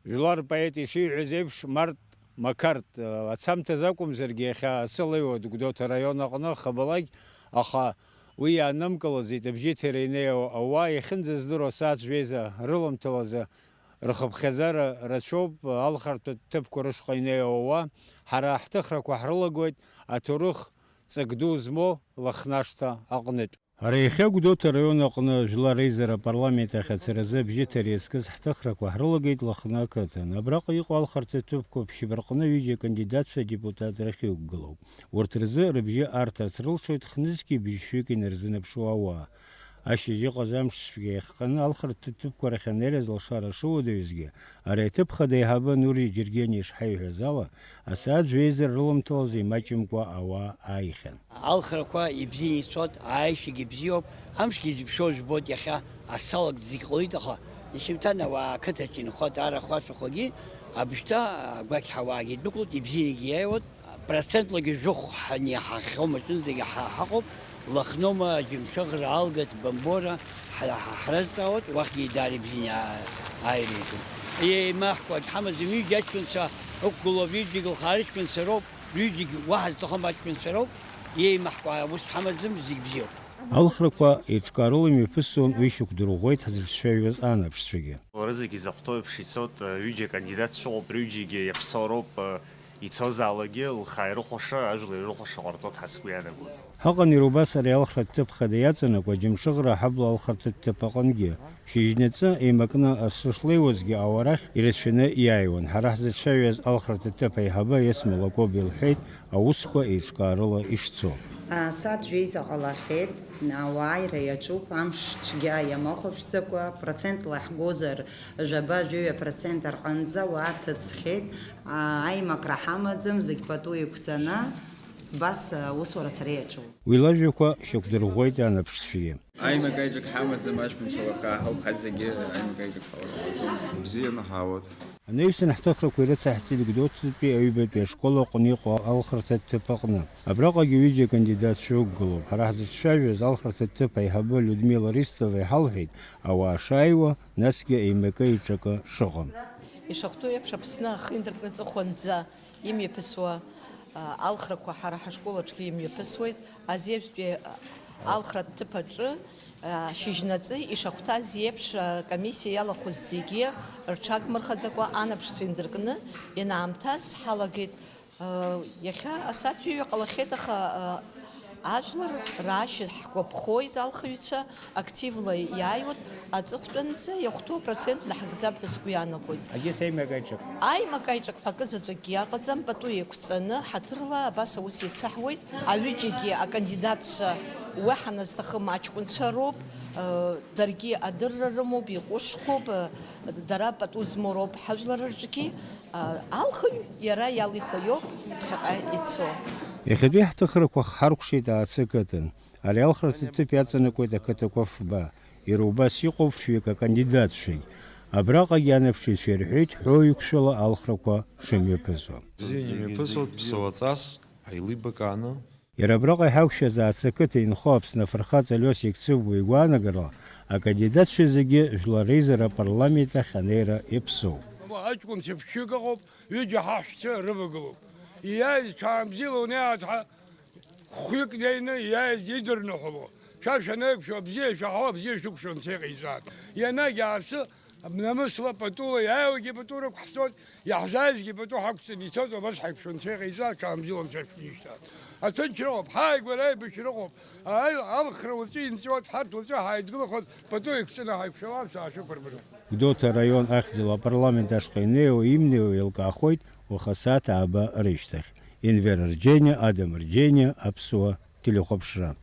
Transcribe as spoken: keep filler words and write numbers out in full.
Жәлар рпоет ишиҳәаз еиԥш, март Макарт, ацамҭаз акәымзаргьы, иахьа асы леиуеит Гәдоуҭа араион аҟны хабалак, аха уи иаанымкылаӡеит абжьыҭира инеиуа ауаа, иахьынӡаздыруа асааҭ жәеиза рыламҭалазы рхыԥхьаӡара рацәоуп, алхратәы ҭыԥқәа рышҟа инеиуа ауаа. Ҳара ҳҭыхрақәа ҳрылагоит аҭоурых ҵак ду змоу Лыхнашҭа аҟнытә. Ара иахьа Гәдоуҭа араион аҟны Жәлар Реизара апарламент ахь ацаразы абжьыҭира иазкыз ҳҭыхрақәа ҳрылагеит Лыхны ақыҭан. Абраҟа иҟоу алхырҭа ҭыԥқәа ԥшьба рҟны ҩыџьа акандидатцәа адепутатра ахьықәгылоу. Урҭ рзы рыбжьы арҭарц рылшоит хнызқьи бжьшәҩык инарзынаԥшуа ауаа. Ашьыжь иҟаз амш цәгьа иахҟьаны алхырҭа ҭыԥқәа рахь анеира зылшара шыуадаҩызгьы, ари аҭыԥ хада аиҳабы Нури Џьергени ишҳаиҳәаз ала, асааҭ жәеиза рыламҭалаз имаҷымкәа ауаа ааихьан. Алхрақәа ибзианы ицоит, ааишьагьы бзиоуп, амшгьы зыԥшуа жәбоит иахьа, асалак зегь ҟалеит, аха ишьыжьымҭан ауаа ақыҭаҿы инхоит, арахә ашәахәагьы, абжьҭа агәақь ҳауаагьы идәықәлоит, ибзиангьы иааиуеит, процентлагьы жәохә ҳаниаҳахьоу маҷынӡагьы ҳа-, ҳаҟоуп, Лыхноума, Џьамшьыхәра, Алгас, Бамбора, ҳа-, ҳа-, ҳрызҵаауеит, уахьгьы даара ибзианы аа-, ааирихит. Еимаҳкәагь ҳамаӡам, ҩыџьа аҷкәынцәа ықәгылоуп, ҩыџьагь лхы аариҷкәынцәа роуп, ҩыџьагь уаҳа зҭахым аҷкәынцәа роуп, еимаҳкәа аус ҳамаӡам, зегь бзиоуп. Алхрақәа еиҿкаарыла имҩаԥысуан уи шьақәдырӷәӷәеит ҳзыҿцәажәоз анаԥшцәагьы. Уара зегьы изахәҭоу еиԥш ицоит, ҩыџьа акандидат шәыҟоуп, рҩыџьагьы иаԥсоу роуп, ицозаалакгьы лхы ааирыхәаша, ажәла ирыхәаша ҟарҵоит ҳәа сгәы иаанагоит. Ҳаҟан иара убас ари алхратә ҭыԥ хада иаҵанакуа Џьамшыхәра аҳабла алхратә ҭыԥ аҟынгьы. Шьыжьнаҵы еимакны асы шлеиуазгьы ауаа рахь ирацәаны иааиуан. Ҳара ҳзыҿцәажәаз алхратә ҭыԥ аиҳабы Есма Лакоба илҳәеит, аусқәа еиҿкаарыла ишцо. Асааҭ жәеиза ҟалахьеит, ауааира иаҿуп, амш цәгьа иамахәаԥшӡакәа, процентла ҳгозар, жәаба-жәаҩа процент арҟынӡа уа ҭыҵхьеит, аимакра ҳамаӡам, зегь пату иқәҵаны, абас аусура ацара иаҿуп. Уи лажәақәа шьақәдырӷәӷәеит анаԥшцәагьы. Аимак-аиҿак ҳамаӡам, аҷкәынцәа уаха ҳауп, ҳазегьы аимак-аиҿак ҳауаӡом. Бзианы ҳаауеит. Анаҩсан ҳҭыхрақәа ирыцаҳҵеит Гәдоуҭатәи аҩбатәи ашкол аҟны иҟоу алхырҭа ҭыԥ аҟны. Абраҟагьы ҩыџьа акандидатцәа ықәгылоуп. Ҳара ҳзыҿцәажәоз алхырҭа ҭыԥ аиҳабы Людмила Ристова иҳалҳәеит, ауаа шааиуа, насгьы еимакы-еиҿакы шыҟам. Ишахәҭоу еиԥш, Аԥсны ахы индыркны аҵыхәанӡа имҩаԥысуа, а, алхрақәа ҳара ҳашкол аҿгьы имҩаԥысуеит. Азиажәтәи, а, алхратә ҭыԥ аҿы, а, шьыжьнаҵы ишахәҭаз еиԥш, а, акомиссиа иалахәыз зегьы рҽагмырхаӡакәа анаԥшцәа индыркны ианаамҭаз ҳалагеит. Иахьа асааҭ ҩажәа ҟалахьеит, аха, а, ажәлар раашьа ҳгәаԥхоит, алхыҩцәа активла иааиуеит, аҵыхәтәанӡа иахәҭоу апроцент наҳагӡап ҳәа сгәы иаанагоит. Агьыс аимак-аиҿак? Аимак-аиҿак ҳәа акы заҵәыкгьы ыҟаӡам, пату еиқәҵаны, ҳаҭырла абас аус еицаҳуеит, аҩыџьагьы акандидатцәа уаҳа назҭахым аҷкәынцәа роуп, а, даргьы адырра рымоуп, иҟәышқәоуп, а, дара пату змоу роуп ҳажәлар рҿгьы. Алхыҩ иара иалихуа иоуп ԥхьаҟа ицо. Иахьатәи ҳҭыхрақәа ҳхаркәшеит Аацы ақыҭан. Ари алхратә ҭыԥ иаҵанакуеит ақыҭақәа фба. Иара убас иҟоуп фҩык акандидатцәагь. Абраҟагьы анаԥшыҩцәа ирҳәеит ҳәоуеиқәшәала алхрақәа шымҩаԥысуа. Бзиа имҩаԥысуеит, ԥсуаҵас, ҳаилибакааны. Иара абраҟа иҳақәшәаз Аацы ақыҭа инхо Аԥсны афырхаҵа Лиосик Цыбуа игәаанагарала, акандидатцәа зегьы Жәлар Реизара апарламент ахь анеира иаԥсоуп. Аҷкәынцәа ԥшьҩык ыҟоуп, ҩыџьа ҳаҳәшьцәа рывагылоуп. Ииааиз ҽаанбзиала унеиааит ҳәа хәҩык неины ииааиз идырныҳәало. Шәа шәанеиқәшәо, абзиа шәаҳауа, абзиа шәықәшәо анцәа иҟаиҵааит. Ианагь аасы Намысла патула иааиуагьы пату рықәҳҵоит, иаҳзааизгьы пату ҳақәҵаны ицоит, убас ҳаиқәшәо анцәа иҟаиҵа, аҽаанбзиала анцәа шәнишьҭааит. Аҭынчра ыҟоуп, ҳааигәара аибашьра ыҟоуп, аи-, алхра уаҵәы инҵәоит, ҳарҭ уаҵәы ҳааидгылахоит, пату еиқәҵаны ҳаиқәшәалар, саашәықәырбароуп. Гәдоуҭа араион ахьӡала апарламент ашҟа инеиуа, имнеиуа еилкаахоит уаха асааҭ ааба рышьҭахь. Енвер Арџьениа, Адам Арџьениа, Аԥсуа телехәаԥшра.